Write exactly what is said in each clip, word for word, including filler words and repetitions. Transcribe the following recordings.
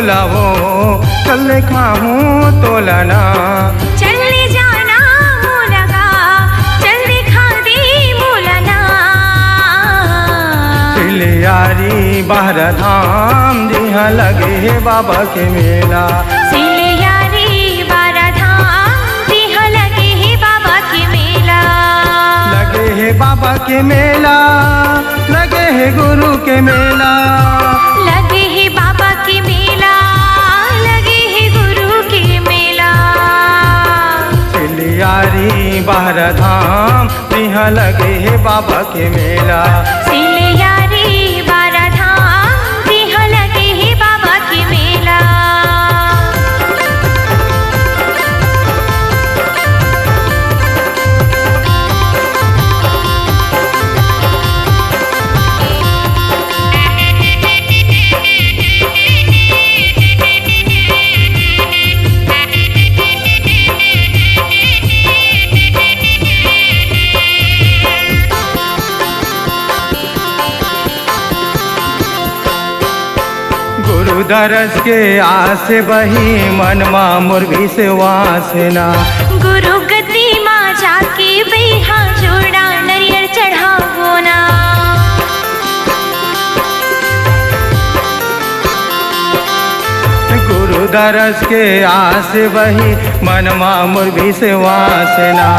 लावो, चल देखाहूँ तोला ना। चल ले जाना मोला गा, चल देखा दे मोला ना। सिलियारी बारा धाम, जिहाँ लगे हे बाबा के मेला। सिलियारी बारा धाम, जिहाँ लगे हे बाबा के मेला। लगे हे बाबा के मेला, लगे हे गुरु के मेला। लगे हे बाबा के मेला, लगे हे गुरु के मेला। सिलियारी बारा धाम, जिहाँ लगे हे बाबा के मेला। सिलियारी बारा धाम, जिहाँ लगे हे बाबा के मेला। गुरु दरस के आस बही, मन मा मोर विश्वास ना। गुरु गद्दी मा जाके बइहा, जोड़ा नरियर चढ़ावो ना। गुरु दरस के आस बही, मन मा मोर विश्वास ना।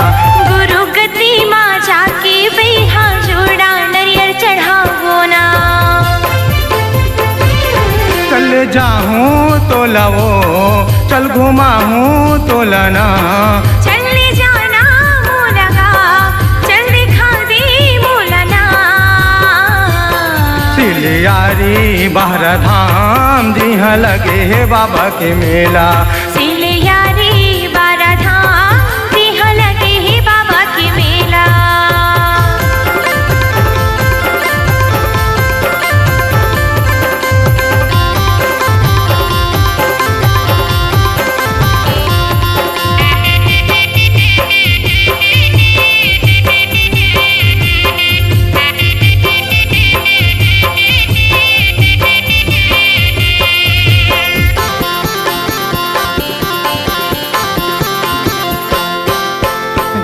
गुरु गद्दी मा जाके बइहा, जोड़ा नरियर चढ़ावो ना। चल जाहूँ तोला वो, चल घुमाहूँ तोला ना। चल ले जाना मोला गा, चल देखा दे मोला ना। सिलियारी बारा धाम, जिहाँ लगे हे बाबा के मेला। सिलियारी बारा धाम, जिहाँ लगे हे बाबा के मेला।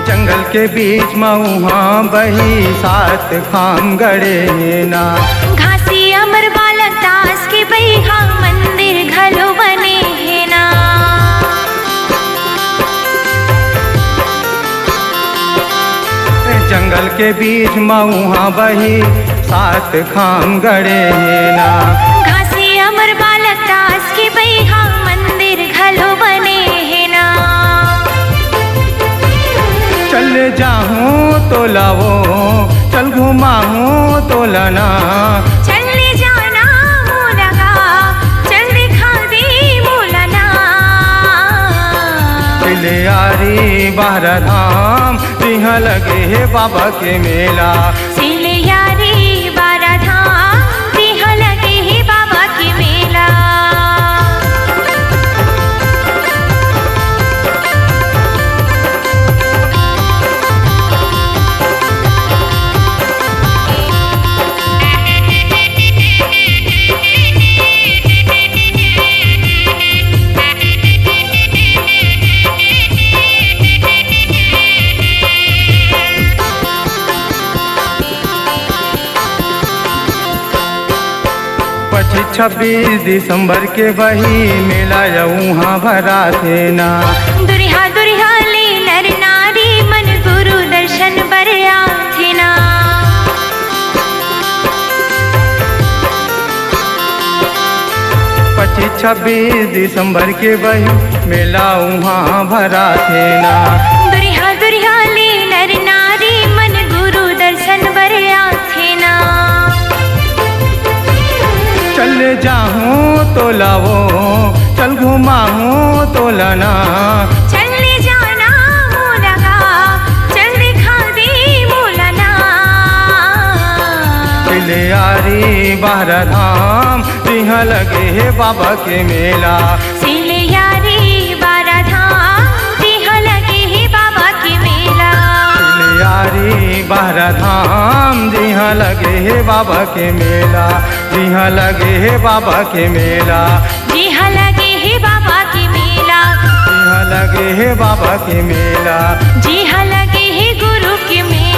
जंगल के बीच म उहाँ बही, सात खाम गड़े हे ना। घासी अमर बालक दास के बइहा, मंदिर घलो बने हे ना। जंगल के बीच म उहाँ बही, सात खाम गड़े हे ना। घासी अमर बालक दास के बइहा, मंदिर घलो बने हे ना। चल जाहूँ तोला वो, चल घुमाहूँ तोला ना। चल ले जाना मोला गा, चल देखा दे मोला ना। सिलियारी बारा धाम, जिहाँ लगे हे बाबा के मेला। सिलियारी बारा धाम, जिहाँ लगे हे बाबा के मेला। पच्चीस छब्बीस दिसंबर के बही, मेला या उहाँ भराथे ना। दुरिहा दुरिहा ले नर नारी मन, गुरु दर्शन बर आथे ना। पच्चीस छब्बीस दिसंबर के बही, मेला उहाँ भराथे ना। दुरिहा दुरिहा ले नर नारी मन, गुरु दर्शन बर आथे ना। चल जाहूँ तोला वो, चल घुमाहूँ तोला ना। चल ले जाना मोला गा, चल देखा दे मोला ना। सिलियारी बारा धाम, जिहाँ लगे हे बाबा के मेला। सिलियारी बारा धाम, जिहाँ लगे हे बाबा के मेला। सिलियारी बारा धाम, जिहाँ लगे हे बाबा के मेला। जिहाँ लगे हे बाबा के मेला। जिहाँ हे बाबा के मेला। जी हाँ, लगे हे गुरु के मेला।